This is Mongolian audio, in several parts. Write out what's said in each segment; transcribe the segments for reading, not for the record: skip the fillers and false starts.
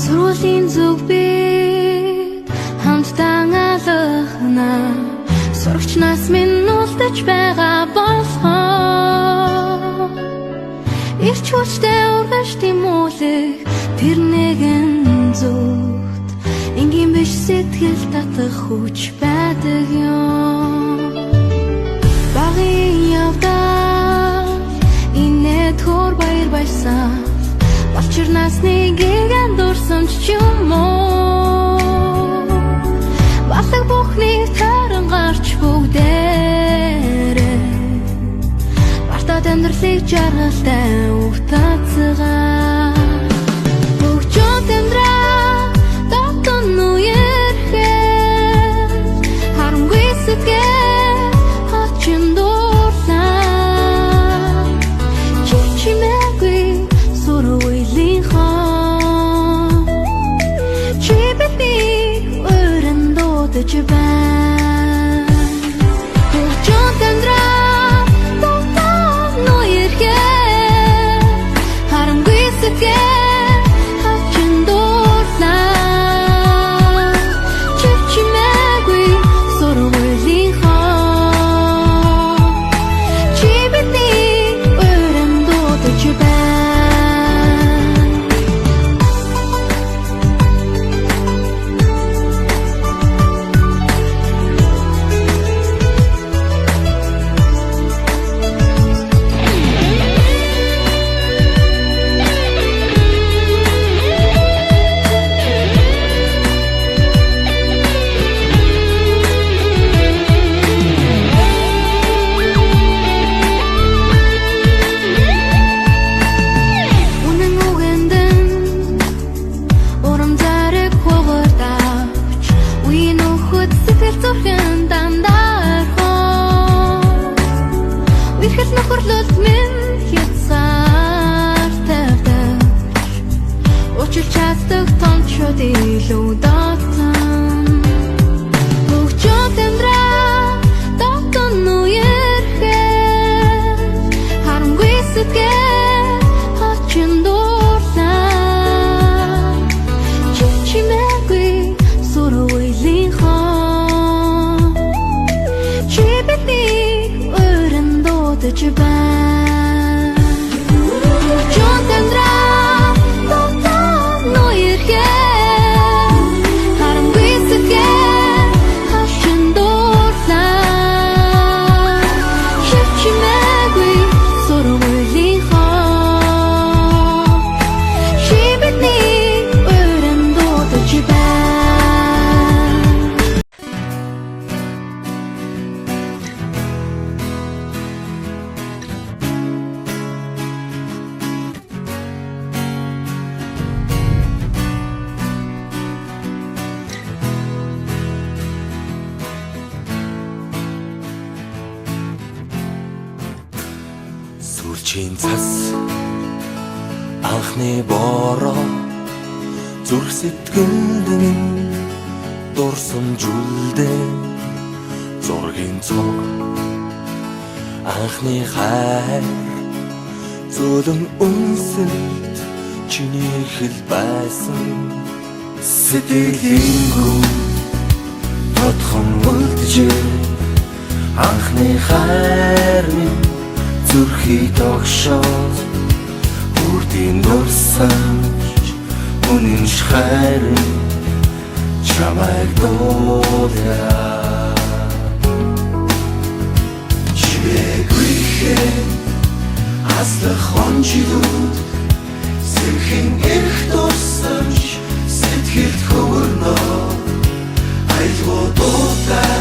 Сургуулийн зүг бид хамтдаа алгана. Сурагчнаас минь үлдэж байгаа болохоо эрч хүчтэй ургаж тэмүүлэх тэр нэгэн зүгт энгийн биш сэтгэл татах хүч байдаг юм. Багын явдал инээд хөр баяр баясгал балчирнаас нэгийг андуурсан ч юм уу балаг бүхнийг таран гарч бүгдээрээ бартад амьдралыг жаргалтай утацгаа. Хөгжөөд амьдрал дотн үерхэл харамгүй сэтгэл хачин дурлаа. Чи чимээгүй сургуулийн хон чи бидний өрөн дуудаж байна. Хөгжөөд амьдрал дотн үерхэл харамгүй сэтгэл хачин дурлаа. Чи чимээгүй сургуулийн хон чи бидний өрөн дуудаж байна. Үнэн үгэндэн урам зориг хугардавч үеийн нөхөд сэтгэл зүрхэн дандаа орхон үерхэл нөхөрлөлт минь хязгаар тавьдаг уучлж чаддаг томчууд илүү дотн. Хөгжөөд амьдрал дотн үерхэл харамгүй сэтгэл хачин дурлаа. Чи чимээгүй сургуулийн хон чи бидний өрөн дуудаж байна. Хөгжөөд амьдрал дотн үерхэл харамгүй сэтгэл хачин дурлаа. Чи чимээгүй сургуулийн хон чи бидний өрөн дуудаж байна. Сүүлчийн цас анхны бороо зүрх сэтгэлд минь дурсамжүүлдэ зургийн цог анхны хайр зөөлөн үнсэлт чиний хэл байсан сэтгэлийнхүү тодхон үлджээ анхны хайр минь зүрхийг тогшоод үрдийн дурсамж үнэн хайр чамайг дуулаа. Чимээгүйхэн аслах он жилүүд сэрхэн эрх дурсамж сэтгэлд хөвөрнө айлгуу дуутай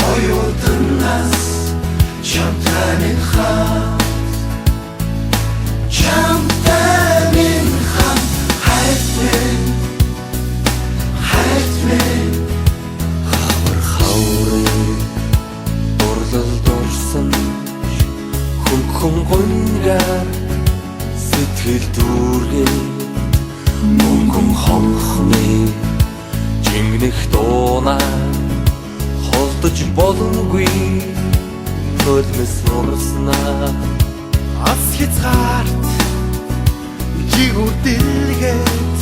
оюутан нас чамтай минь хамт чамтай минь хамт хайрт минь хайрт минь хавар хаврын дурлал дурсан хөнгөн гунгаар сэтгэл дүүргээ мөнгөн хонхны жингэнэх дуунаа холдож боломгүй хөлмөс урснаа. Ас хязгаарт жигүүр дэлгээд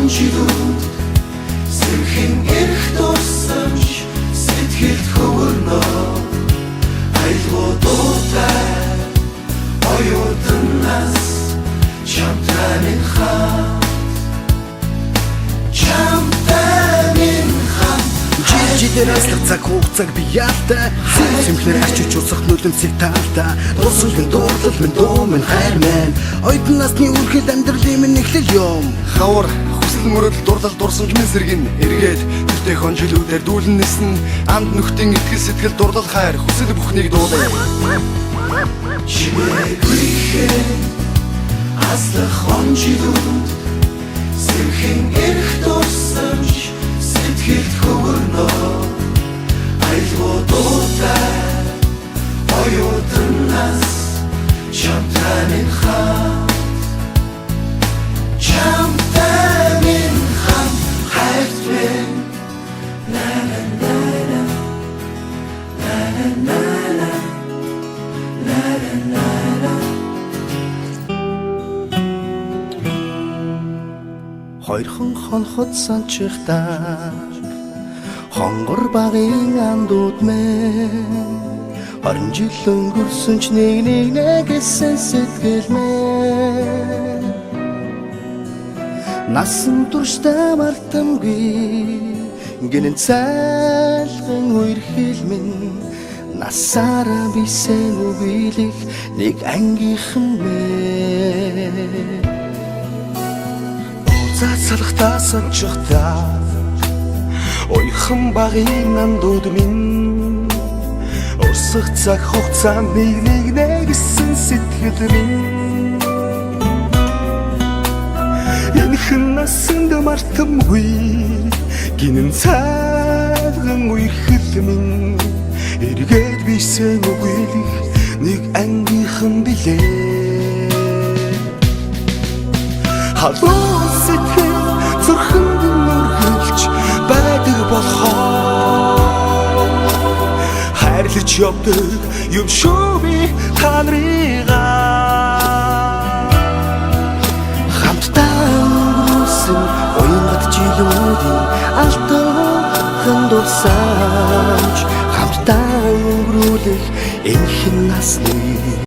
он жилүүд сэрхэн эрх дурсамж сэтгэлд хөвөрнө. Аялгау дуутай оюутан нас чамтай минь хамт, чамтай минь хамт. Жил жилээр аслах цаг хугацааг би яалтай. Сэмхнэр арчиж урсах нулимсыг таалтай. Дурсал минь, дуурлал минь, дуу минь, хайр минь. Оюутан насны үргэлж амьдралын минь эхлэл юм. Хавар хүсэл мөрөдөл дурлал дурсамж минь сэргэн эргээд тэртээ хон жилүүдээр дүүлэн нисэн. Анд нөхдийн итгэл сэтгэл дурлал хайр хүсэл бүхнийг дуулаа. Чимээгүйхэн аслах он жилүүд сэрхэн эрх дурсамж сэтгэлд хөвөрнө. Аялгау дуутай оюутан нас чамтай минь хамт, чамтай минь хамт, хайрт минь. На на на на на на на на на на. Хоёрхан хонхот санчихдаг хонгор багын андууд мэн. 20 жил өнгөрсөн ч нэг нэг нэгсэн сэтгэл мэн. Насан туршдаа мартамгүй гинэн цайлган үерхэл минь. Насаараа бисэн үгүйлэх нэг ангийнхан мэн. Уулзаад салхтаа санчихдаг уяхан багын андууд минь. Урсах цаг хугацаа нэг нэг нэгсэн сэтгэл минь. Энхэн насанд мартамгүй гинэн цайлган үерхэл минь. Эргээд бисэн үгүйлэх нэг ангийнхан билээ. Халуун сэтгэл зүрхэнд нүргэлж байдаг болохоор хайрлаж явдаг юм шүү би та нарыгаа. Хамтдаа өнгөрүүлсэн уянгат жилүүдийн алтан дурсамж. Хамтдаа өнгөрүүлэх энхэн насны